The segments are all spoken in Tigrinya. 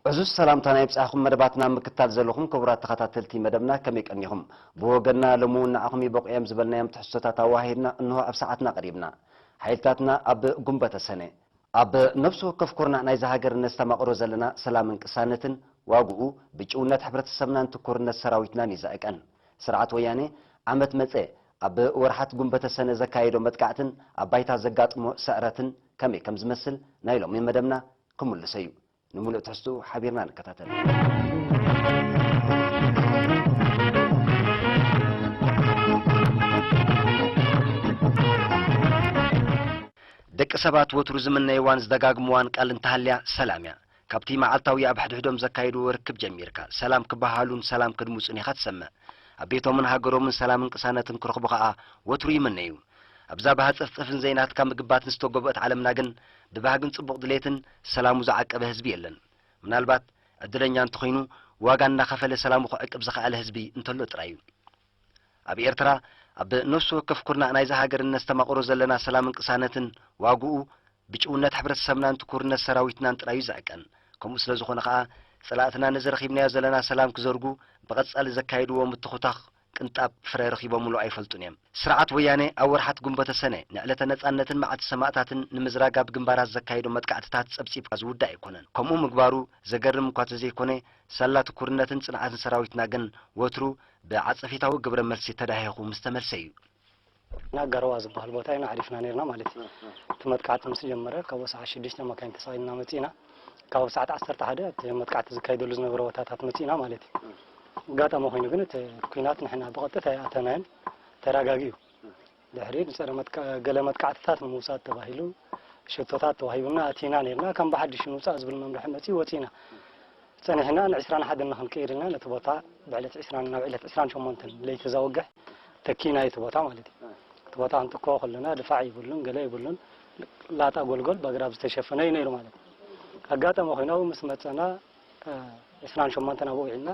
ዕዙዝ ሰላምታና ይብጻሕኩም፣ መደባትና ምክታል ዘለኹም ክቡራት ተኸታተልቲ መደብና፣ ከመይ ቀኒኹም? ብወገንና፣ ሎሚ እውን ንዓኹም ይበቑ እዮም ዝበልናዮም ትሕዝቶታት ኣዋሂድና፣ እንሆ ኣብ ሰዓትና ቀሪብና። ሓይልታትና ኣብ ጉንበተ ሰነ፣ ኣብ ነፍሲ ወከፍ ኩርናዕ ናይዛ ሃገር እነስተማቕሮ ዘለና ሰላምን ቅሳነትን፣ ዋግኡ ብጭውነት ሕብረተሰብናን ትኩርነት ሰራዊትናን እዩ ዝዕቀን። ስርዓት ወያኔ፣ ዓመት መጸ፣ ኣብ ወርሓት ጉንበተ ሰነ ዘካየዶ መጥቃዕትን ኣብ ባይታ ዘጋጥሞ ስዕረትን ከመይ ከም ዝመስል ናይ ሎሚ መደብና ክምልሶ እዩ። ንምሉእ ትሕዝትኡ ሓቢርና ንከታተል። ደቂ ሰባት ወትሩ ዝምነይዋን ዝደጋግምዋን ቃል እንተሃልያ ሰላም እያ። ካብቲ መዓልታዊ ኣብ ሕድሕዶም ዘካይድዎ ርክብ ጀሚርካ፣ ሰላም ክበሃሉን ሰላም ክድምጹን ኢኻ ትሰምዕ። ኣብ ቤቶምን ሃገሮምን ሰላምን ቅሳነትን ክረኽቡ ኸኣ ወትሩ ይምነዩ። ኣብዛ ብሃጸፍጸፍን ዘይናትካ ምግባትን ዝተጎብአት ዓለምና ግን፣ ብባህግን ጽቡቕ ድሌትን ሰላሙ ዝዓቀበ ህዝቢ የለን። ምናልባት ዕድለኛ እንተኾይኑ፣ ዋጋ እናኸፈለ ሰላሙ ክዕቅብ ዝኸኣለ ህዝቢ እንተሎ ጥራይ እዩ። ኣብ ኤርትራ፣ ኣብ ነፍሲ ወከፍ ኩርናዕ ናይዛ ሃገር እነስተማቕሮ ዘለና ሰላምን ቅሳነትን ዋግኡ ብጭውነት ሕብረተሰብናን ትኩርነት ሰራዊትናን ጥራይ እዩ ዝዕቀን። ከምኡ ስለ ዝኾነ ኸኣ፣ ጸላእትና ነዚ ረኺብናዮ ዘለና ሰላም ክዘርጉ ብቐጻሊ ዘካይድዎ ምትኹታኽ ቅንጣብ ፍረ ረኺቦምሉ ኣይፈልጡን እዮም። ስርዓት ወያነ ኣብ ወርሓት ጉንበተ ሰነ ንዕለተ ነጻነትን መዓልቲ ሰማእታትን ንምዝራግ ኣብ ግንባራት ዘካይዶ መጥቃዕትታት ጸብጺብካ ዝውዳእ ኣይኮነን። ከምኡ ምግባሩ ዘገርም እኳ ተዘይኮነ፣ ሳላ ትኩርነትን ጽንዓትን ሰራዊትና ግን ወትሩ ብዓጸፌታዊ ግብረ መልሲ ተዳሂኹ ምስ ተመልሰ እዩ። ናብ ጋረዋ ዝበሃል ቦታ ኢና ኣዕሪፍና ነይርና ማለት እዩ። እቲ መጥቃዕቲ ምስ ጀመረ፣ ካብ ሰዓት ሽዱሽተ መካይን ተሳኢልና መጺእና። ካብ ሰዓት ዓሰርተ ሓደ እቲ መጥቃዕቲ ዝካየደሉ ዝነበረ ቦታታት መጺእና ማለት እዩ። ኣጋጣሚ ኮይኑ ግን እቲ ኲናት ንሕና ብቐጥታ ኣይኣተናዮን፣ ተረጋጊኡ። ድሕሪ ንጸረ መጥቃ-፣ ገለ መጥቃዕትታት ንምውሳድ ተባሂሉ ሽቶታት ተዋሂቡና ኣቲና ነይርና። ከም ብሓድሽ ንውጻእ ዝብል መምርሒ መጺኡ ወጺእና። ጸኒሕና ንዕስራን ሓደን ንኽንቅይር ኢልና ነቲ ቦታ ብዕለት ዕስራን ናብ ዕለት ዕስራን ሸሞንተን ለይቲ ዘወግሕ ተኪእናዮ እቲ ቦታ ማለት እዩ። እቲ ቦታ ክንትክኦ ከለና ድፋዕ ይብሉን ገለ ይብሉን፣ ላጣ ጎልጎል ብኣግራብ ዝተሸፈነ እዩ ነይሩ ማለት እዩ። ኣጋጣሚ ኮይኑ ኣብኡ ምስ መጸና፣ እ፣ ዕስራን ሸሞንተን ኣብኡ ውዒልና፣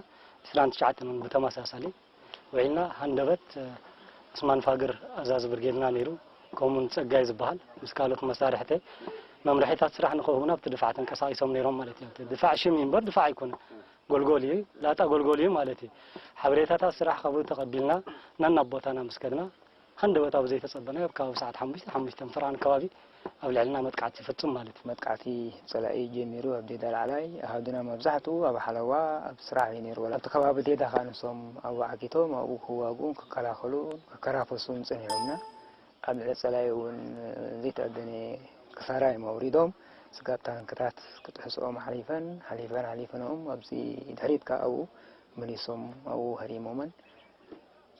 ዕስራን ትሽዓተን እውን ብተመሳሳሊ ውዒልና። ሃንደበት፣ እ፣ ዑስማን ፋግር ኣዛዚ ብርጌድና ነይሩ፣ ከምኡውን ጸጋይ ዝበሃል ምስ ካልኦት መሳርሕተይ መምርሒታት ስራሕ ንኽህቡና ኣብቲ ድፋዕ ተንቀሳቒሶም ነይሮም ማለት እዩ። እቲ ድፋዕ ሽም እዩ እምበር ድፋዕ ኣይኮነን። ጎልጎል እዩ፣ ላጣ ጎልጎል እዩ ማለት እዩ። ሓበሬታታት ስራሕ ካብኡ ተቐቢልና፣ ነናብ ቦታና ምስ ከድና፣ ሃንደበት ኣብ ዘይተጸበናዮ፣ ኣብ ከባቢ ሰዓት ሓሙሽተ፣ ሓሙሽተ ፍርቓን ከባቢ ኣብ ልዕልና መጥቃዕቲ ይፍጽም ማለት እዩ። መጥቃዕቲ ጸላኢ ጀሚሩ ኣብ ዴዳ ላዕላይ ኣሃዱና መብዛሕትኡ ኣብ ሓለዋ ኣብ ስራሕ እዩ ነይሩ። ወላ ኣብቲ ከባቢ ዴዳ ከኣ ንሶም ኣብኡ ዓጊቶም ኣብኡ ክዋግኡን ክከላኸሉን ክከራፈሱን ጸኒሖምና። ኣብ ልዕሊ ጸላኢ እውን ዘይተኣደነ ክሳራ እዮም ኣውሪዶም። ስጋብ ታንክታት ክጥሕስኦም ሓሊፈን፣ ሓሊፈን፣ ሓሊፈንኦም ኣብዚ ድሕሪት ከኣ ኣብኡ መሊሶም ኣብኡ ሃሪሞመን።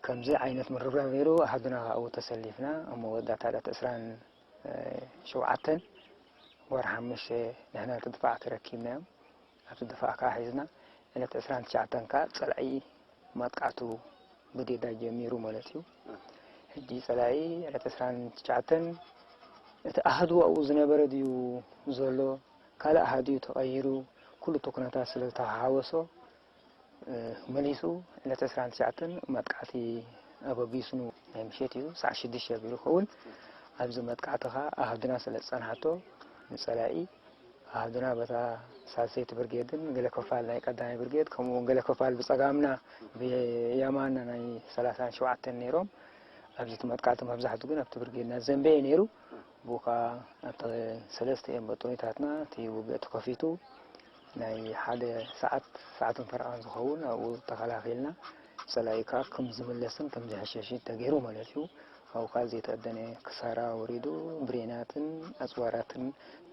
ከምዚ ዓይነት ምርብራብ ነይሩ። ኣሃዱና ከኣ ኣብኡ ተሰሊፍና። ኣብ መወዳእታ ዕለት ዕስራን ሸውዓተን ወርሒ ሓሙሽተ ንሕና እቲ ድፋዕ ተረኪብናዮም። ኣብቲ ድፋዕ ከኣ ሒዝና፣ ዕለት ዕስራን ትሽዓተን ከኣ ጸላኢ ማጥቃዕቱ ብዴዳ ጀሚሩ ማለት እዩ። ሕጂ ጸላኢ ዕለት ዕስራን ትሽዓተን እቲ ኣሃዱ ኣብኡ ዝነበረ ድዩ ዘሎ፣ ካልእ ኣሃዱ እዩ ተቐይሩ፣ ኩሉ እቲ ኩነታት ስለ ዝተሓዋወሶ፣ እ፣ መሊሱ ዕለት ዕስራን ትሽዓተን ማጥቃዕቲ ኣበጊስኑ። ናይ ምሸት እዩ፣ ሰዓት ሽዱሽተ ገይሩ ይኸውን። ኣብዚ መጥቃዕቲ ኸኣ ኣሃዱና ስለ ዝጸንሓቶ፣ ንጸላኢ ኣሃዱና በታ ሳልሰይቲ ብርጌድን ገለ ክፋል ናይ ቀዳማይ ብርጌድ፣ ከምኡ እውን ገለ ክፋል ብጸጋምና፣ ብየማንና ናይ ሰላሳን ሸውዓተን ነይሮም። ኣብዚ እቲ መጥቃዕቲ መብዛሕትኡ ግን ኣብቲ ብርጌድና ዘንበየ ነይሩ። ብኡ ኸኣ ኣብቲ ሰለስተ እየን በጦኒታትና እቲ ውግእ ተኸፊቱ። ናይ ሓደ ሰዓት፣ ሰዓትን ፈረቓን ዝኸውን ኣብኡ ተኸላኺልና፣ ጸላኢ ከኣ ከም ዝምለስን ከም ዝሕሸሽን ተገይሩ ማለት እዩ። ኣብኡ ከኣ ዘይተኣደነ ክሳራ ወሪዱ፣ ብሬናትን ኣጽዋራትን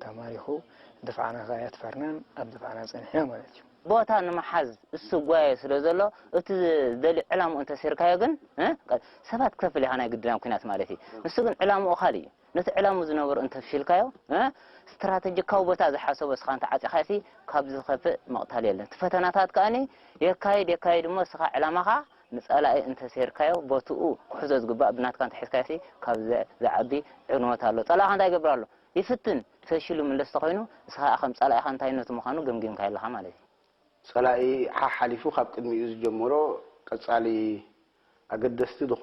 ተማሪኹ፣ ድፍዓና ከኣ ኣየጥፈርናን ኣብ ድፍዓና ጸኒሕና ማለት እዩ። ቦታ ንምሓዝ እሱ ጓየ ስለ ዘሎ፣ እቲ ዝደልዮ ዕላምኡ እንተሲርካዮ ግን፣ እ፣ ሰባት ክተፍል ኢኻ ናይ ግድን ኣብ ኲናት ማለት እዩ። ንሱ ግን ዕላምኡ ካልእ እዩ። ነቲ ዕላምኡ ዝነበሮ እንተፊሽልካዮ፣ እ፣ ስትራተጂካዊ ቦታ ዝሓሰቦ እስኻ እንተዓጺኻሲ ካብ ዝኸፍእ ምቕታል የለን። እቲ ፈተናታት ከኣኒ የካይድ፣ የካይድ እሞ እስኻ ዕላማኻ ንጸላኢ እንተሲርካዮ ቦትኡ ክሕዞ ዝግባእ ብናትካ እንተሒዝካዮሲ ካብ ዘ-፣ ዝዓቢ ዕንወት ኣሎ። ጸላእኻ እንታይ ይገብር ኣሎ? ይፍትን፣ ፈሺሉ ምለስ ተኾይኑ፣ እስኻ ከኣ ከም ጸላኢኻ እንታይነቱ ምዃኑ ገምጊምካዮ ኣለኻ ማለት እዩ። ጸላኢ ሓሓሊፉ ካብ ቅድሚኡ ዝጀመሮ ቀጻሊ ኣገደስቲ ዝኾ-፣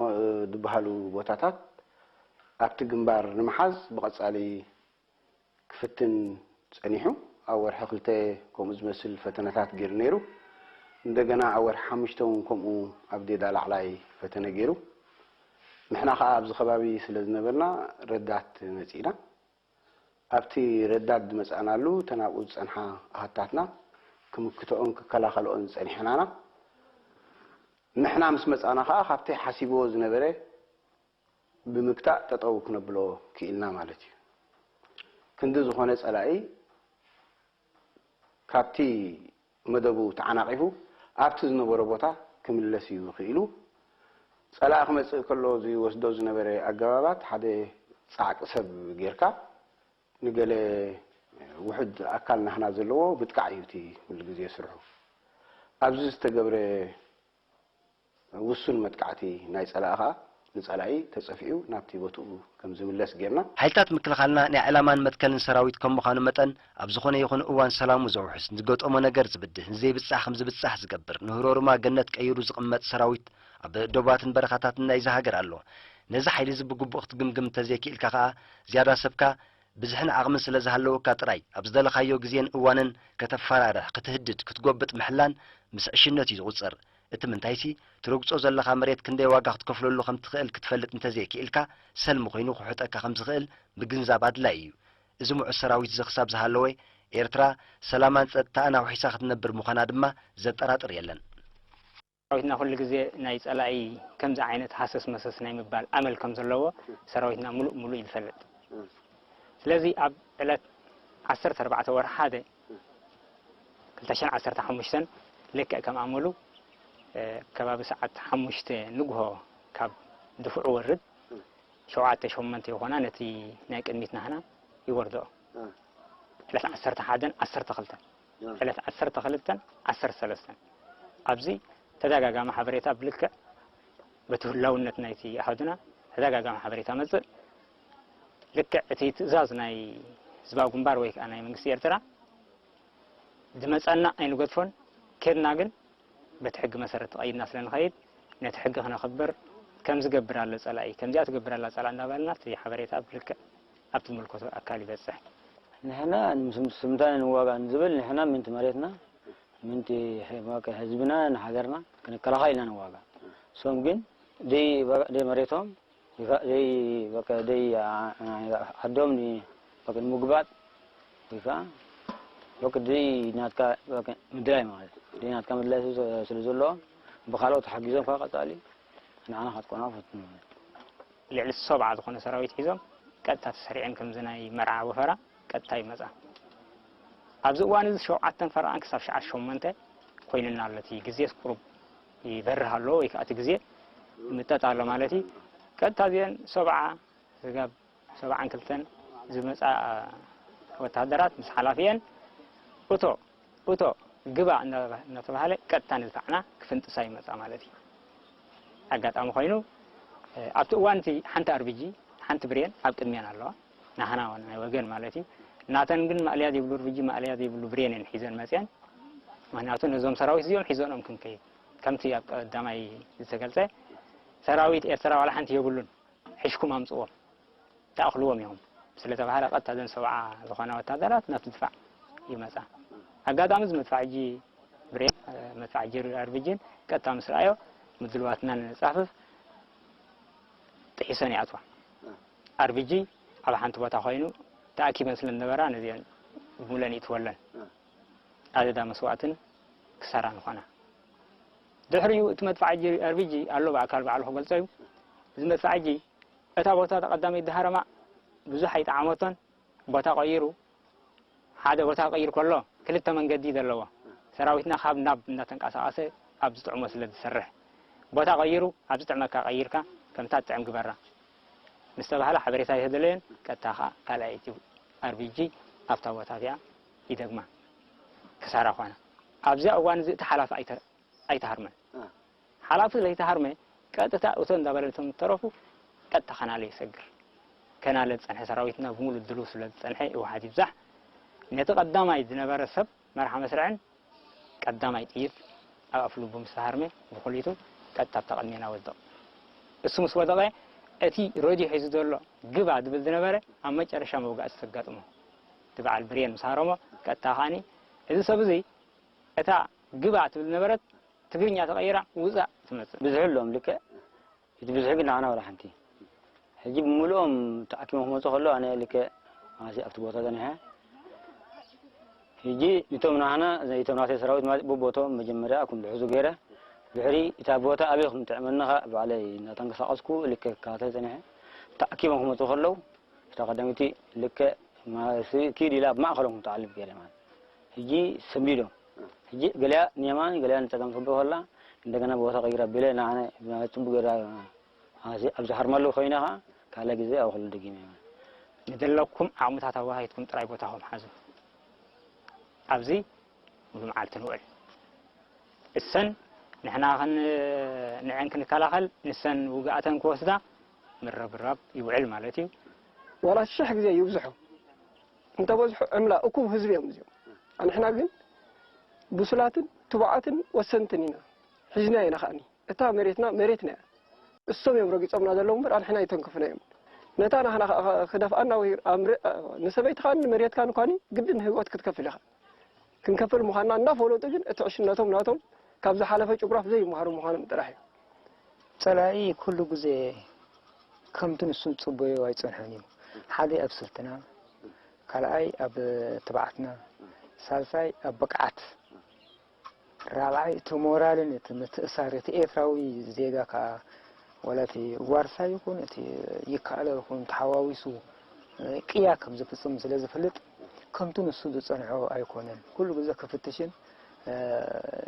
ዝበሃሉ ቦታታት ኣብቲ ግንባር ንምሓዝ ብቐጻሊ ክፍትን ጸኒሑ። ኣብ ወርሒ ክልተ ከምኡ ዝመስል ፈተነታት ገይሩ ነይሩ። እንደገና ኣብ ወርሒ ሓሙሽተ እውን ከምኡ ኣብ ዴዳ ላዕላይ ፈተነ ገይሩ። ንሕና ከዓ ኣብዚ ከባቢ ስለ ዝነበርና ረዳት መፂእና። ኣብቲ ረዳት ዝመፃእናሉ እተን ኣብኡ ዝፀንሓ ኣሃታትና ክምክተኦን ክከላኸልኦን ዝፀኒሐናና። ንሕና ምስ መፃእና ከዓ ካብቲ ሓሲብዎ ዝነበረ ብምግታእ ጠጠው ክነብሎ ክኢልና ማለት እዩ። ክንዲ ዝኾነ ፀላኢ ካብቲ መደቡ ተዓናቒፉ ኣብቲ ዝነበሮ ቦታ ክምለስ እዩ ክኢሉ። ፀላኢ ክመፅእ ከሎ ዝወስዶ ዝነበረ ኣገባባት ሓደ ፃዕቂ ሰብ ጌርካ ንገለ ውሑድ ኣካል ናህና ዘለዎ ምጥቃዕ እዩ እቲ ኩሉ ግዜ ስርሑ። ኣብዚ ዝተገብረ ውሱን መጥቃዕቲ ናይ ጸላኢ ኸኣ ንጸላኢ ተጸፊዑ ናብቲ ቦትኡ ከም ዝምለስ ጌርና። ሓይልታት ምክልኻልና ናይ ዕላማን መትከልን ሰራዊት ከም ምዃኑ መጠን፣ ኣብ ዝኾነ ይኹን እዋን ሰላሙ ዘውሕስ፣ ንዝገጠሞ ነገር ዝብድህ፣ ንዘይብጻሕ ከም ዝብጻሕ ዝገብር፣ ንህሮሩማ ገነት ቀይሩ ዝቕመጥ ሰራዊት ኣብ ዶባትን በረኻታትን ናይዛ ሃገር ኣሎ። ነዚ ሓይሊ እዚ ብግቡእ ክትግምግም እንተዘይክኢልካ ኸኣ፣ ዝያዳ ሰብካ ብዝሕን ዓቕምን ስለ ዝሃለወካ ጥራይ፣ ኣብ ዝደለኻዮ ግዜን እዋንን ከተፈራርሕ፣ ክትህድድ፣ ክትጎብጥ ምሕላን ምስ ዕሽነት እዩ ዝቑጸር። እቲ ምንታይሲ፣ ትረግጾ ዘለኻ መሬት ክንደይ ዋጋ ክትከፍለሉ ከም ትኽእል ክትፈልጥ እንተዘይክኢልካ፣ ሰልሚ ኮይኑ ክውሕጠካ ከም ዝኽእል ምግንዛብ ኣድላዪ እዩ። እዚ ምዑት ሰራዊት እዚ ክሳብ ዝሃለወ፣ ኤርትራ ሰላማን ጸጥታኣን ኣውሒሳ ክትነብር ምዃና ድማ ዘጠራጥር የለን። ሰራዊትና ኩሉ ግዜ ናይ ጸላኢ ከምዚ ዓይነት ሃሰስ መሰስ ናይ ምባል ኣመል ከም ዘለዎ ሰራዊትና ምሉእ ምሉእ እዩ ዝፈልጥ። ስለዚ ኣብ ዕለት ዓሰርተ ኣርባዕተ ወርሒ ሓደ ክልተ ሽሕን ዓሰርተ ሓሙሽተን ልክዕ ከም ኣመሉ፣ እ፣ ከባቢ ሰዓት ሓሙሽተ ንግሆ ካብ ድፍዑ ወርድ፣ ሸውዓተ ሸሞንተ ይኾና ነቲ ናይ ቅድሚት ናህና ይወርድኦ። እ። ዕለት ዓሰርተ ሓደን ዓሰርተ ክልተን። እ። ዕለት ዓሰርተ ክልተን ዓሰርተ ሰለስተን። ኣብዚ ተደጋጋሚ ሓበሬታ ብልክዕ በቲ ህላውነት ናይቲ ኣሃዱና ተደጋጋሚ ሓበሬታ መጽእ። ልክዕ እቲ ትእዛዝ ናይ ህዝባዊ ግንባር ወይ ከኣ ናይ መንግስቲ ኤርትራ ዝመጸና ኣይንገድፎን። ኬድና ግን በቲ ሕጊ መሰረት ተቐይድና ስለ ንኸይድ፣ ነቲ ሕጊ ክነኽብር፣ ከምዚ ገብር ኣሎ ጸላኢ፣ ከምዚኣ ትገብር ኣላ ጸላኢ እንዳበልና እቲ ሓበሬታ ብልክዕ ኣብ ትምልከቶ ኣካል ይበጽሕ። ንሕና ምስ፣ ምስ ምንታይ ንዋጋእ ንዝብል፣ ንሕና ምንቲ መሬትና፣ ምንቲ ሕ-፣ በቃ ህዝብና ንሃገርና ክንከላኸል ኢና ንዋጋእ። እሶም ግን ደይ፣ በቃ ደይ መሬቶም ይካ-፣ ደይ፣ በቃ ደይ ዓ-፣ ዓ-፣ ዓዶም ን-፣ በቃ ንምጉባጥ ወይ ከዓ በቃ ደይ ናትካ በቃ ምድላይ ማለት እዩ። ደይ ናትካ ምድላይ ስለ፣ ስለ ዘለዎም ብኻልኦት ተሓጊዞም ከዓ ቀጻሊ ንዓና ከጥቅዑና ፈትኑ ማለት እዩ። ልዕሊ ሰብዓ ዝኾነ ሰራዊት ሒዞም ቀጥታ ተሰሪዐን ከምዚ ናይ መርዓ ወፈራ ቀጥታ ይመጻ። ኣብዚ እዋን እዚ ሸውዓተን ፈረቓን ክሳብ ሸዓት ሸሞንተ ኮይኑና ኣሎ። እቲ ግዜ ቁሩብ ይበርህ ኣሎ ወይ ከዓ እቲ ግዜ ይምጠጥ ኣሎ ማለት እዩ። ቀጥታ እዚአን ሰብዓ ስጋብ ሰብዓን ክልተን ዝመጻ ወተሃደራት ምስ ሓላፊአን እቶ፣ እቶ፣ ግባ እንዳ-፣ እናተባህለ ቀጥታ ንድፋዕና ክፍንጥሳ ይመጻ ማለት እዩ። ኣጋጣሚ ኮይኑ፣ እ፣ ኣብቲ እዋን እቲ ሓንቲ ኣርቢጂ፣ ሓንቲ ብሬን ኣብ ቅድሚአን ኣለዋ። ናህና ናይ ወገን ማለት እዩ። ናተን ግን ማእለያ ዘይብሉ ኣርቢጂ፣ ማእለያ ዘይብሉ ብሬን እየን ሒዘን መጽየን። ምኽንያቱ ነዞም ሰራዊት እዚኦም ሒዘንኦም ክንከይድ። ከምቲ ኣብ ቀዳማይ ዝተገልጸ፣ ሰራዊት ኤርትራ ዋላ ሓንቲ የብሉን። ሕሽኩም ኣምጽዎም፣ ተኣኽልዎም ኢኹም ስለ ተባህለ፣ ቀጥታ እዘን ሰብዓ ዝኾና ወታደራት ናብቲ ድፋዕ ይመጻ። ኣጋጣሚ እዚ መድፋዕ ሕጂ ብሬን፣ መድፋዕ ሕጂ ኣርቢጂን ቀጥታ ምስ ረኣዮ፣ ምድልዋትና ነጻፍፍ፣ ጥሒሰን ይኣትዋ። ኣርቢጂ ኣብ ሓንቲ ቦታ ኮይኑ ተኣኪበን ስለ ዝነበራ፣ ነዚአን ብሙለን ይእትወለን። ኣደዳ መስዋእትን ክሳራን ኾና። ድሕሪኡ እቲ መድፋዕ ሕጂ ኣርቢጂ ኣሎ፣ ብኣካል ባዕሉ ክገልጾ እዩ። እዚ መድፋዕ ሕጂ እታ ቦታ ቀዳመይቲ ዳህረማ ብዙሕ ኣይጠዓመቶን፣ ቦታ ቀይሩ፣ ሓደ ቦታ ክቅይር ከሎ ክልተ መንገዲ ዘለዎ፣ ሰራዊትና ካብ ናብ እናተንቀሳቀሰ ኣብ ዝጥዕሞ ስለ ዝሰርሕ፣ ቦታ ቀይሩ፣ ኣብ ዝጥዕመካ ቀይርካ፣ ከምታ ትጥዕም ግበራ ምስ ተባህለ ሓበሬታ ኣይተደለየን። ቀጥታ ከዓ ካልኣይቲ ኣርቢጂ ኣብታ ቦታ እቲኣ ይደግማ፣ ክሳራ ኾነ። ኣብዚኣ እዋን እዚ እቲ ሓላፊ ኣይተ-፣ ኣይተሃርመን። እ። ሓላፊ ዘይተሃርመ ቀጥታ እቶ እንዳበለ ነቶም ዝተረፉ ቀጥታ ከናለ ይሰግር። ከናለ ዝጸንሐ ሰራዊትና ብምሉእ ድሉው ስለ ዝጸንሐ፣ ይውሓድ ይብዛሕ፣ ነቲ ቀዳማይ ዝነበረ ሰብ መርሓ መስርዕን ቀዳማይ ጥይት ኣብ ኣፍልቡ ምስ ተሃርመ ብኹሊቱ ቀጥታ ኣብታ ቅድሜና ወደቕ። እሱ ምስ ወደቐ እቲ ሬድዮ ሒዙ ዘሎ ግባ ዝብል ዝነበረ ኣብ መጨረሻ መውጋእቲ ዘጋጥሞ። እቲ በዓል ብሬን ምስ ሃረሞ ቀጥታ ከኣኒ፣ እዚ ሰብ እዚ እታ ግባ ትብል ነበረት ትግርኛ ተቐይራ ውፃእ ትመፅእ። ብዙሕ ኣለዎም ልክዕ፣ እቲ ብዙሕ ግን ንዓና ወላ ሓንቲ። ሕጂ ብምልኦም ተኣኪቦም ክመፁ ከለዉ ኣነ ልክዕ ኣሲ ኣብቲ ቦታ ጸኒሐ። ሕጂ እቶም ናህና እቶም ናተይ ሰራዊት ማለት በቦቶም መጀመርያ ኣኩም ድሕዙ ገይረ ድሕሪ እታ ቦታ ኣበይ ከም ትዕመኒ ኸኣ ባዕለይ እናተንቀሳቐስኩ ልክዕ ክከታተል ጸኒሐ። ተኣኪቦም ክመፁ ከለዉ እታ ቀዳመይቲ ልክዕ ማሲ ኪድ ኢላ ኣብ ማእኸሎም ክትዓልብ ገይረ ማለት። ሕጂ ሰንቢዶም። ሕጂ ገሊኣ ንየማን ገሊኣ ንጸጋም ትኽብእ ከላ እንደገና ቦታ ቀይራ ኣቢለ ንዓነ ጽቡቅ ገይራ ኣብዚ ኣብዚ ሓርማሎ ኮይና ኸኣ ካልእ ግዜ ኣብ ክልል ደጊመ እየ። ንዘለኩም ዓቕምታት ኣወሃሂድኩም ጥራይ ቦታኹም ሓዙ። ኣብዚ ሙሉ መዓልቲ ንውዕል። እሰን ንሕና ኸን ንዐን ክንከላኸል ንሰን ውግኣተን ክወስዳ ምርብራብ ይውዕል ማለት እዩ። ዋላ ሽሕ ግዜ ይብዝሑ እንተበዝሑ ዕምላ እኩብ ህዝቢ እዮም እዚኦም። ኣንሕና ግን ብሱላትን ትቡዓትን ወሰንትን ኢና። ሒዝና ኢና ከኣኒ። እታ መሬትና መሬትና እያ። እሶም እዮም ረጊጾምና ዘለዉ እምበር ኣንሕና ኣይተንክፍና እዮም። ነታ ናህና ከ- ከ- ክደፍኣና ወይ ኣምር- ንሰበይትኻን ንመሬትካን እኳኒ ግድን ህይወት ክትከፍል ኢኻ። ክንከፍል ምዃንና እናፈለጡ ግን እቲ ዕሽነቶም ናቶም ካብ ዝሓለፈ ጭጉራፍ ዘይመሃሩ ምዃኖም ጥራሕ እዩ። ጸላኢ ኩሉ ግዜ ከምቲ ንሱ ዝጽበዮ ኣይጸንሖን እዩ። ሓደ ኣብ ስልትና፣ ካልኣይ ኣብ ትብዓትና፣ ሳልሳይ ኣብ ብቕዓት፣ ራብዓይ እቲ ሞራልን እቲ ምትእሳር እቲ ኤርትራዊ ዜጋ ከኣ ወላ እቲ ዋርሳይ ይኹን እቲ ይከኣሎ ይኹን ተሓዋዊሱ ቅያ ከም ዝፍጽም ስለ ዝፈልጥ ከምቲ ንሱ ዝጸንሖ ኣይኮነን። ኩሉ ግዜ ክፍትሽን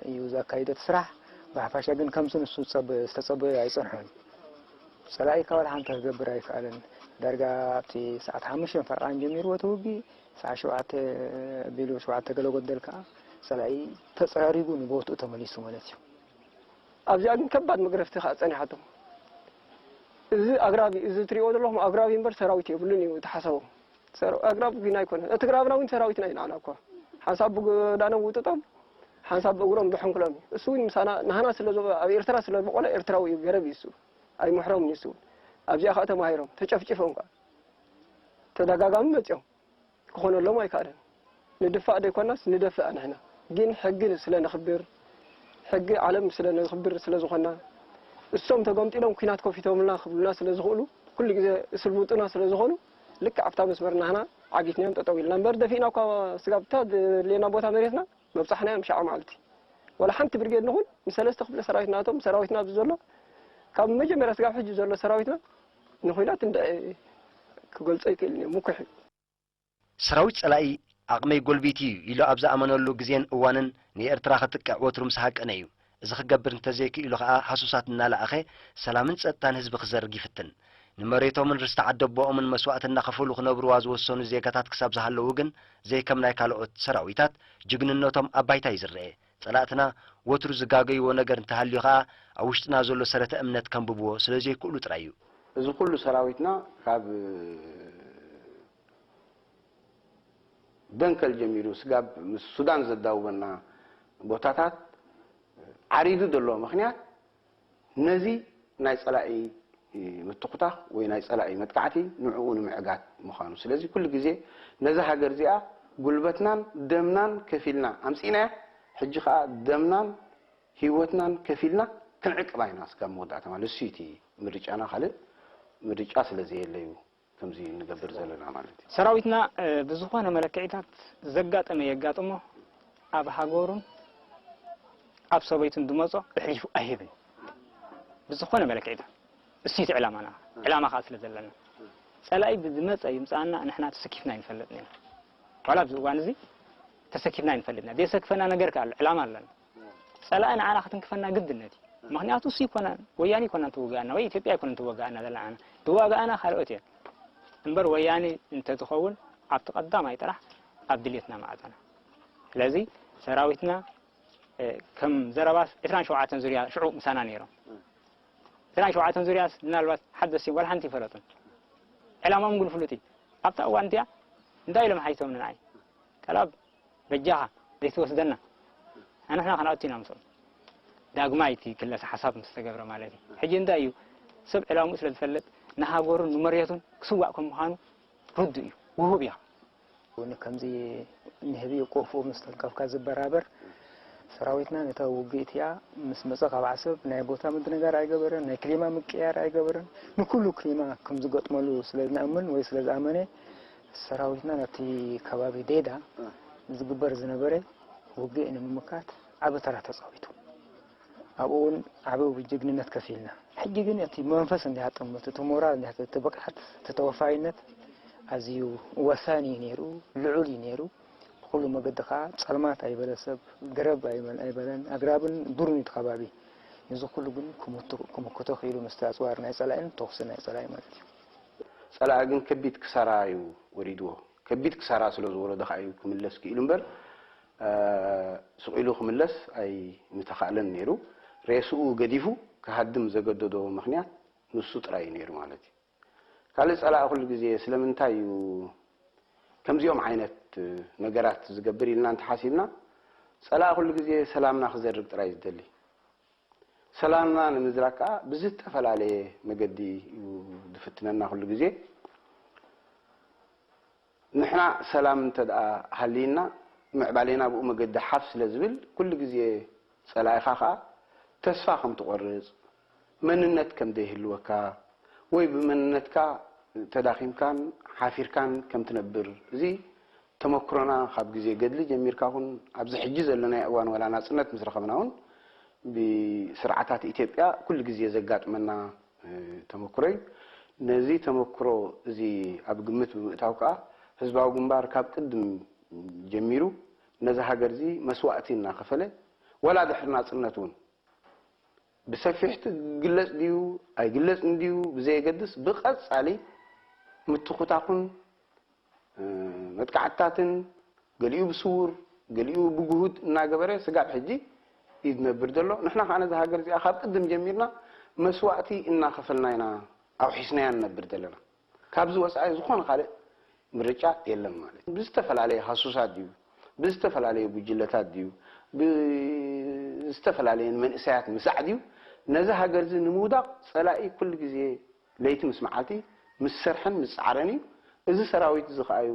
እዩ ዘካይዶ እቲ ስራሕ። ብሓፈሻ ግን ከምቲ ንሱ ዝጸበ- ዝተጸበዮ ኣይጸንሖን። ጸላኢ ካብ ወላ ሓንቲ ክገብር ኣይከኣለን። ዳርጋ ኣብቲ ሰዓት ሓሙሽተ ፈረቓን ጀሚርዎ እቲ ውግእ ሰዓት ሸውዓተ ቢሉ ሸውዓተ ገለ ጎደል ከኣ ጸላኢ ተጸራሪጉ ንቦትኡ ተመሊሱ ማለት እዩ። ኣብዚኣ ግን ከባድ መግረፍቲ ከኣ ጸኒሓቶም። እዚ ኣግራብ እዩ፣ እዚ ትሪእዎ ዘለኹም ኣግራብ እዩ እምበር ሰራዊት የብሉን እዩ እቲ ሓሳቦም። ሰራ- ኣግራብ ግን ኣይኮነን። እቲ ግራብና እውን ሰራዊትና እዩ ንዓና እኳ። ሓንሳብ ብጎዳኖም ውጥጦም፣ ሓንሳብ ብእግሮም ብሕንኩሎም እዩ። እሱ እውን ምሳና ናህና ስለ ዝቦ- ኣብ ኤርትራ ስለ ዝበቆለ ኤርትራዊ እዩ፣ ገረብ እዩ እሱ። ኣይምሕሮምን እዩ እሱ እውን። ኣብዚኣ ከኣ ተማሂሮም፣ ተጨፍጭፎም ከኣ ተደጋጋሚ መጺኦም። ክኾነሎም ኣይከኣለን። ንድፋእ ደይኮናስ ንደፍእ ንሕና። ግን ሕጊ ስለ ነኽብር፣ ሕጊ ዓለም ስለ ነኽብር ስለ ዝኾና፣ እሶም ተገምጢሎም ኲናት ከፊቶምልና ክብሉና ስለ ዝኽእሉ፣ ኩሉ ግዜ ስልቡጡና ስለ ዝኾኑ፣ ልክዕ ኣብታ መስመር ናህና ዓጊትናዮም ጠጠው ኢልና። እምበር ደፊእና እኳ ስጋብ እታ ዘድልየና ቦታ መሬትና መብጻሕናዮም ሻዕ መዓልቲ። ዋላ ሓንቲ ብርጌድ ንኹን ንሰለስተ ክፍለ ሰራዊት ናቶም፣ ሰራዊትና ኣብዚ ዘሎ፣ ካብ መጀመርያ ስጋብ ሕጂ ዘሎ ሰራዊትና ንኹናት እንድዒ ክገልጾ ኣይክእልን እየ፣ ምኩሕ እዩ። ሰራዊት ጸላኢ ዓቕመይ ጎልቢቱ እዩ ኢሉ ኣብ ዝኣመነሉ ግዜን እዋንን ንኤርትራ ከጥቅዕ ወትሩ ምስ ሃቀነ እዩ። እዚ ክገብር እንተዘይክኢሉ ከኣ ሃሱሳት እናለኣኸ ሰላምን ጸጥታን ህዝቢ ክዘርግ ይፍትን። ንመሬቶምን ርስቲ ዓደቦኦምን መስዋእቲ እናኸፈሉ ክነብርዋ ዝወሰኑ ዜጋታት ክሳብ ዝሃለዉ ግን ዘይከም ናይ ካልኦት ሰራዊታት ጅግንነቶም ኣብ ባይታ እዩ ዝረኤ። ጸላእትና ወትሩ ዝጋገይዎ ነገር እንተሃልዩ ከኣ ኣብ ውሽጥና ዘሎ ሰረተ እምነት ከንብብዎ ስለዘይክእሉ ጥራይ እዩ። እዚ ኩሉ ሰራዊትና ካብ ደንከል ጀሚሩ ስጋብ ምስ ሱዳን ዘዳውበና ቦታታት ዓሪዱ ዘሎ ምኽንያት ነዚ ናይ ጸላኢ ምትኹታኽ ወይ ናይ ጸላኢ መጥቃዕቲ ንዕኡ ንምዕጋት ምዃኑ። ስለዚ ኩሉ ግዜ ነዛ ሃገር እዚኣ ጉልበትናን ደምናን ከፊልና ኣምጺእናያ፣ ሕጂ ኸኣ ደምናን ህይወትናን ከፊልና ክንዕቅባ ኢና ስጋብ መወዳእታ ማለት እሱ እዩ እቲ ምርጫና፣ ካልእ ምርጫ ስለ ዘየለ እዩ። ከምዚ ንገብር ዘለና ማለት እዩ። ሰራዊትና ብዝኾነ መለክዒታት ዘጋጠመ የጋጥሞ ኣብ ሃገሩን ኣብ ሰበይቱን ዝመጾ ኣሕሊፉ ኣይህብን። ብዝኾነ መለክዒታት እሱ እቲ ዕላማና፣ ዕላማ ከኣ ስለ ዘለና ጸላኢ ብዝመጸ ይምጽኣና ንሕና ተሰኪፍና ኣይንፈልጥን ኢና። ዋላ ኣብዚ እዋን እዚ ተሰኪፍና ኣይንፈልጥን ኢና። ዘየሰክፈና ነገር ከኣ ኣሎ፣ ዕላማ ኣለና። ጸላኢ ንዓና ክትንክፈና ግድነት እዩ። ምኽንያቱ እሱ ይኮነን ወያነ ይኮነን ትውጋኣና ወይ ኢትዮጵያ ይኮነን ትወጋኣና ዘላ ዓና ትዋጋኣና ካልኦት እየን እምበር ወያነ እንተትኸውን ኣብቲ ቀዳማይ ጥራሕ ኣብ ድልየትና ምኣተና። ስለዚ ሰራዊትና ከም ዘረባስ ዕስራን ሸውዓተን ዙርያ ሽዑ ምሳና ነይሮም። ዕስራን ሸውዓተን ዙርያስ ምናልባት ሓደ ሲ ወላ ሓንቲ ይፈለጡን። ዕላማኦም ግን ፍሉጥ እዩ። ኣብታ እዋን እቲኣ እንታይ ኢሎም ሓይሶምኒ ንዓይ ጠላብ በጃኻ ዘይትወስደና ኣንሕና ክንኣቱ ኢና ምስኦም። ዳግማይ እቲ ክለሰ ሓሳብ ምስ ተገብረ ማለት እዩ። ሕጂ እንታይ እዩ ሰብ ዕላምኡ ስለ ዝፈልጥ ንሃገሩን ንመሬቱን ክስዋእ ከም ምዃኑ ርዱእ እዩ። ውሁብ እዩ። ከምዚ ንህቢ ቆፎ ምስ ተንከፍካ ዝበራበር ሰራዊትና ነታ ውግእ እቲኣ ምስ መጸ ካብ ዓሰብ ናይ ቦታ ምድንጋር ኣይገበረን፣ ናይ ክሊማ ምቅያር ኣይገበረን። ንኩሉ ክሊማ ከም ዝገጥመሉ ስለ ዝነኣምን ወይ ስለ ዝኣመነ ሰራዊትና ነቲ ከባቢ ዴዳ ዝግበር ዝነበረ ውግእ ንምምካት ዓቢ ተራ ተጻዊቱ። ኣብኡ እውን ዓቢ ጅግንነት ከፊልና። ሕጂ ግን እቲ መንፈስ እንዲሃጠመት፣ እቲ ሞራል እንዲሃጠመት፣ እቲ ብቕዓት፣ እቲ ተወፋይነት ኣዝዩ ወሳኒ እዩ ነይሩ፣ ልዑል እዩ ነይሩ። ብኹሉ መገዲ ከዓ ጸልማት ኣይበለ ሰብ፣ ገረብ ኣይበል-፣ ኣይበለን፣ ኣግራብን ዱርን እዩ እቲ ከባቢ። ነዚ ኩሉ ግን ክምቱ-፣ ክምክቶ ክኢሉ ምስቲ ኣጽዋር ናይ ጸላኢን ተኹሲ ናይ ጸላኢ ማለት እዩ። ጸላኢ ግን ከቢድ ክሳራ እዩ ወሪድዎ። ከቢድ ክሳራ ስለ ዝወረዶ ከዓ እዩ ክምለስ ክኢሉ እምበር፣ እ፣ ስቕ ኢሉ ክምለስ ኣይምተኻእለን ነይሩ። ሬስኡ ገዲፉ ክሃድም ዘገደዶ ምኽንያት ንሱ ጥራይ እዩ ነይሩ ማለት እዩ። ካልእ ጸላኢ ኩሉ ግዜ ስለምንታይ እዩ ከምዚኦም ዓይነት ነገራት ዝገብር ኢልና እንተሓሲብና፣ ጸላኢ ኩሉ ግዜ ሰላምና ክዘርግ ጥራይ እዩ ዝደሊ። ሰላምና ንምዝራግ ከኣ ብዝተፈላለየ መገዲ እዩ ዝፍትነና ኩሉ ግዜ። ንሕና ሰላም እንተ ደኣ ሃልይና፣ ምዕባሌና ብኡ መገዲ ሓፍ ስለ ዝብል፣ ኩሉ ግዜ ጸላኢኻ ከኣ ተስፋ ከም ትቖርጽ፣ መንነት ከም ዘይህልወካ፣ ወይ ብመንነትካ ተዳኺምካን ሓፊርካን ከም ትነብር፣ እዚ ተመክሮና ካብ ግዜ ገድሊ ጀሚርካ ኹን ኣብዚ ሕጂ ዘለናዮ እዋን ዋላ ናጽነት ምስ ረኸብና እውን ብስርዓታት ኢትዮጵያ ኩሉ ግዜ ዘጋጥመና፣ እ፣ ተመክሮ እዩ። ነዚ ተመክሮ እዚ ኣብ ግምት ብምእታው ከኣ ህዝባዊ ግንባር ካብ ቅድም ጀሚሩ ነዛ ሃገር እዚ መስዋእቲ እናኸፈለ ዋላ ድሕሪ ናጽነት እውን ብሰፊሕ ትግለጽ ድዩ ኣይግለጽን ድዩ ብዘየገድስ ብቐጻሊ ምትኹታኹን፣ እ፣ መጥቃዕትታትን ገሊኡ ብስዉር ገሊኡ ብግሁድ እናገበረ ስጋብ ሕጂ እዩ ዝነብር ዘሎ። ንሕና ከኣ ነዛ ሃገር እዚኣ ካብ ቅድም ጀሚርና መስዋእቲ እናኸፈልና ኢና ኣውሒስናያ ንነብር ዘለና። ካብዚ ወጻኢ ዝኾነ ካልእ ምርጫ የለን ማለት እዩ። ብዝተፈላለየ ሃሱሳት ድዩ፣ ብዝተፈላለየ ጉጅለታት ድዩ፣ ብዝተፈላለየ መንእሰያት ምሳዕ ድዩ፣ ነዚ ሃገር እዚ ንምውዳቕ ጸላኢ ኩሉ ግዜ ለይቲ ምስ መዓልቲ ምስ ሰርሐን ምስ ጻዕረን እዩ። እዚ ሰራዊት እዚ ከኣ እዩ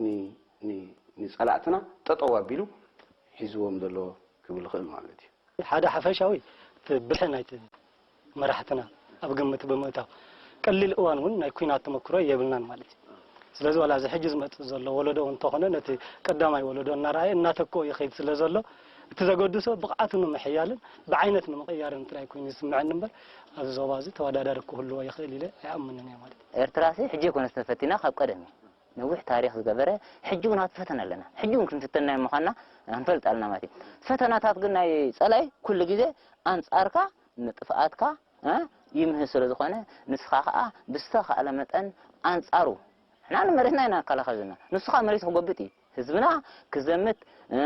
ን-፣ ን-፣ ንጸላእትና ጠጠው ኣቢሉ ሒዝዎም ዘሎ ክብል ይኽእል ማለት እዩ። ሓደ ሓፈሻዊ እቲ ብልሒ ናይቲ መራሕትና ኣብ ግምት ብምእታው፣ ቀሊል እዋን እውን ናይ ኲናት ተመክሮ የብልናን ማለት እዩ። ስለዚ ዋላ እዚ ሕጂ ዝመጽእ ዘሎ ወለዶ እውን እንተኾነ ነቲ ቀዳማይ ወለዶ እናረኣየ እናተክኦ ይኸይድ ስለ ዘሎ፣ እቲ ዘገድሶ ብቕዓቱ ንምሕያልን ብዓይነት ንምቕያርን ጥራይ ኮይኑ ይስምዐኒ እምበር፣ ኣብዚ ዞባ እዚ ተወዳዳሪ ክህልዎ ይኽእል ኢለ ኣይኣምንን እየ ማለት እዩ። ኤርትራሲ ሕጂ ኣይኮነትን ተፈቲና፣ ካብ ቀደም እዩ። ነዊሕ ታሪኽ ዝገበረ፣ ሕጂ እውን ኣብ ፈተና ኣለና። ሕጂ እውን ክንፍተን ናይ ምዃንና ክንፈልጥ ኣለና ማለት እዩ። ፈተናታት ግን ናይ ጸላኢ ኩሉ ግዜ ኣንጻርካ ንጥፍኣትካ፣ እ፣ ይምህዝ ስለ ዝኾነ፣ ንስኻ ከኣ ብዝተኻእለ መጠን ኣንጻሩ፣ ንሕና ንመሬትና ኢና ንከላኸል ዘለና። ንሱ ከኣ መሬቱ ክጎብጥ እዩ። ህዝብና ክዘምት፣ እ፣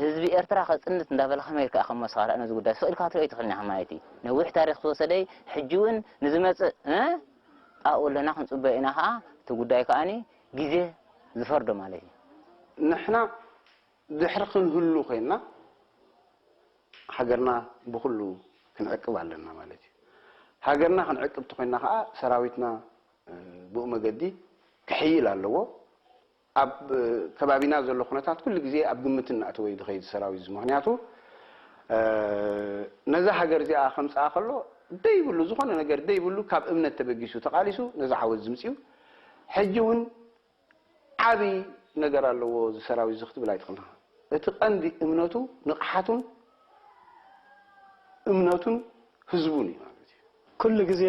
ህዝቢ ኤርትራ ከጽንት እንዳበለ ከመይ ኢልካ ኢኻ መስኻሪ ነዚ ጉዳይ ስቕ ኢልካ ክትሪኦ ኣይትኽእልን ኢኻ ማለት እዩ። ነዊሕ ታሪኽ ዝወሰደ እዩ። ሕጂ እውን ንዝመጽእ፣ እ፣ ኣብኡ ኣለና ክንጽበዮ ኢና። ከኣ እቲ ጉዳይ ከኣኒ ግዜ ዝፈርዶ ማለት እዩ። ንሕና ድሕሪ ክንህሉ ኮይንና፣ ሃገርና ብኹሉ ክንዕቅብ ኣለና ማለት እዩ። ሃገርና ክንዕቅብ ተኾይንና ከኣ ሰራዊትና፣ እ፣ ብኡ መገዲ ክሕይል ኣለዎ። ኣብ ከባቢና ዘሎ ኩነታት ኩሉ ግዜ ኣብ ግምት እናእተወ እዩ ዝኸይድ ሰራዊት እዚ። ምኽንያቱ፣ እ፣ ነዛ ሃገር እዚኣ ከምጽኣ ከሎ ደይብሉ፣ ዝኾነ ነገር ደይብሉ፣ ካብ እምነት ተበጊሱ ተቓሊሱ ነዚ ዓወት ዝምጽኡ። ሕጂ እውን ዓቢ ነገር ኣለዎ እዚ ሰራዊት እዚ ክትብል ኣይትኽእልን። እቲ ቀንዲ እምነቱ ንቕሓቱን እምነቱን ህዝቡን እዩ ማለት እዩ። ኩሉ ግዜ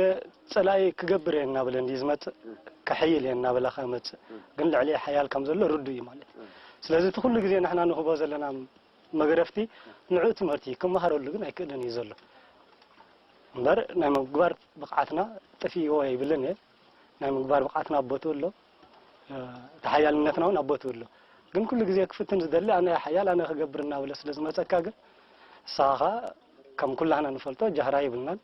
ጸላኢ ክገብር እየ እናበለ እንድዩ ዝመጽእ፣ ክሕይል እየ እናበለ ከመጽእ፣ ግን ልዕሊ ሓያል ከም ዘሎ ርዱእ እዩ ማለት እዩ። ስለዚ እቲ ኩሉ ግዜ ንሕና ንህቦ ዘለና መግረፍቲ ንዕኡ ትምህርቲ ክመሃረሉ ግን ኣይክእልን እዩ ዘሎ። እምበር ናይ ምግባር ብቕዓትና ጠፊእዎ ኣይብልን እየ። ናይ ምግባር ብቕዓትና ኣብ ቦትኡ ኣሎ። እቲ ሓያልነትና እውን ኣብ ቦትኡ ኣሎ። ግን ኩሉ ግዜ ክፍትን ዝደሊ ኣነ እየ ሓያል፣ ኣነ ክገብር እናበለ ስለ ዝመጸካ ግን ንስኻ ኸኣ ከም ኩላህና ንፈልጦ ጃህራ የብልናን።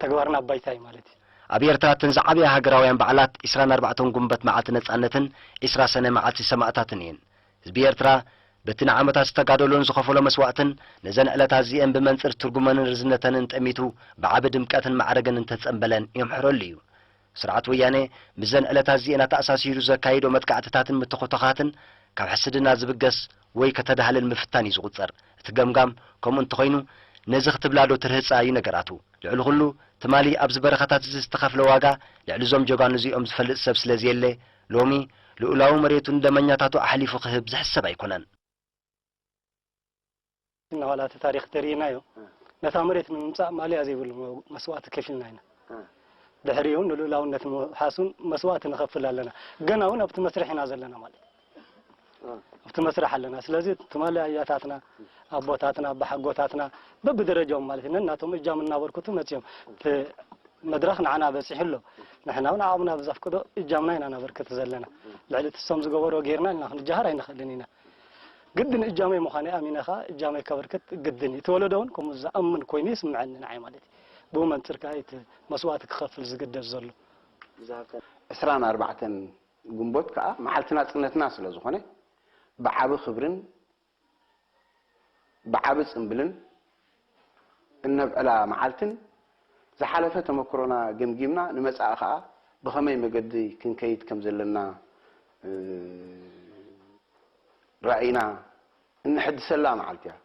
ተግባርና ኣብ ባይታ እዩ ማለት እዩ። ኣብ ኤርትራ እተን ዝዓበያ ሃገራውያን በዓላት ዒስራን ኣርባዕተን ጉንበት መዓልቲ ነጻነትን ዒስራ ሰነ መዓልቲ ሰማእታትን እየን። ህዝቢ ኤርትራ በቲ ንዓመታት ዝተጋደሎን ዝኸፈሎ መስዋእትን ነዘን ዕለታት እዚኤን ብመንጽር ትርጉመንን ርዝነተንን ጠሚቱ ብዓቢ ድምቀትን ማዕረግን እንተጸንበለን የምሕረሉ እዩ። ስርዓት ወያነ ምስዘን ዕለታት እዚኤን ኣተኣሳሲሩ ዘካይዶ መጥቃዕትታትን ምትኹትዃትን ካብ ሕስድና ዝብገስ ወይ ከተዳህልል ምፍታን እዩ ዝቑጸር። እቲ ገምጋም ከምኡ እንተኾይኑ ነዚ ክትብላዶ ትርህጻ እዩ ነገራቱ። ልዕሊ ኩሉ ትማሊ ኣብዚ በረኻታት እዚ ዝተኸፍለ ዋጋ ልዕሊ እዞም ጀጋኑ እዚኦም ዝፈልጥ ሰብ ስለ ዘየለ ሎሚ ልኡላዊ መሬቱ ንደመኛታቱ ኣሕሊፉ ክህብ ዝሕሰብ ኣይኮነን። እና ዋላ እቲ ታሪኽ ተርእናዮ ነታ መሬት ንምምፃእ ማልያ ዘይብሉ መስዋእቲ ከፊልና ኢና። ድሕሪኡ ንልኡላውነት ንምውሓሱን መስዋእቲ ንኸፍል ኣለና። ገና እውን ኣብቲ መስርሕ ኢና ዘለና ማለት ኣብቲ መስርሕ ኣለና። ስለዚ ትማሊ ኣያታትና ኣቦታትና ኣባሓጎታትና በብደረጃኦም ማለት ነናቶም እጃም እናበርክቱ መፅዮም እቲ መድረኽ ንዓና በፂሑ ኣሎ። ንሕና እውን ዓቕምና ብዘፍቅዶ እጃምና ኢና ነበርክት ዘለና። ልዕሊ እቲ እሶም ዝገበርዎ ጌርና ኢልና ክንጀሃር ኣይንኽእልን ኢና። ግድን እጃመይ ምዃነይ ኣሚነ ኸዓ እጃመይ ከበርክት ግድን እዩ። እቲ ወለዶ እውን ከምኡ ዝኣምን ኮይኑ ይስምዐኒ ንዓይ ማለት እዩ። ብኡ መንፅር ከዓ እቲ መስዋእቲ ክኸፍል ዝግደድ ዘሎ። ዕስራን ኣርባዕተን ግንቦት ከዓ መዓልቲ ናፅነትና ስለ ዝኾነ ብዓቢ ክብርን ብዓቢ ጽምብልን እነብዕላ መዓልትን ዝሓለፈ ተመክሮና ገምጊምና ንመጻኢ ከኣ ብኸመይ መገዲ ክንከይድ ከም ዘለና ራኢና እንሕድሰላ መዓልቲ እያ።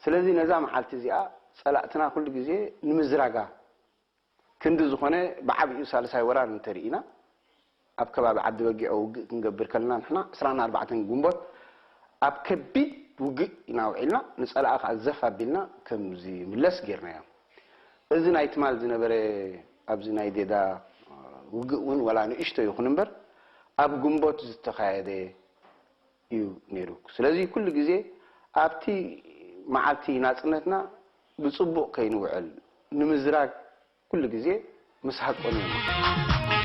ስለዚ ነዛ መዓልቲ እዚኣ ጸላእትና ኩሉ ግዜ ንምዝራጋ ክንዲ ዝኾነ ብዓቢኡ ሳልሳይ ወራር እንተርኢና ኣብ ከባቢ ዓዲ በጊዖ ውግእ ክንገብር ከለና ንሕና ዕስራን ኣርባዕተን ግንቦት ኣብ ከቢድ ውግእ ኢና ውዒልና፣ ንጸላኢ ከኣ ዘፍ ኣቢልና ከም ዝምለስ ጌርናዮ። እዚ ናይ ትማል ዝነበረ ኣብዚ ናይ ዴዳ ውግእ እውን ወላ ንእሽቶ ይኹን እምበር ኣብ ግንቦት ዝተኻየደ እዩ ነይሩ። ስለዚ ኩሉ ግዜ ኣብቲ መዓልቲ ናጽነትና ብጽቡቕ ከይንውዕል ንምዝራግ ኩሉ ግዜ ምስ ሃቆን እዮም።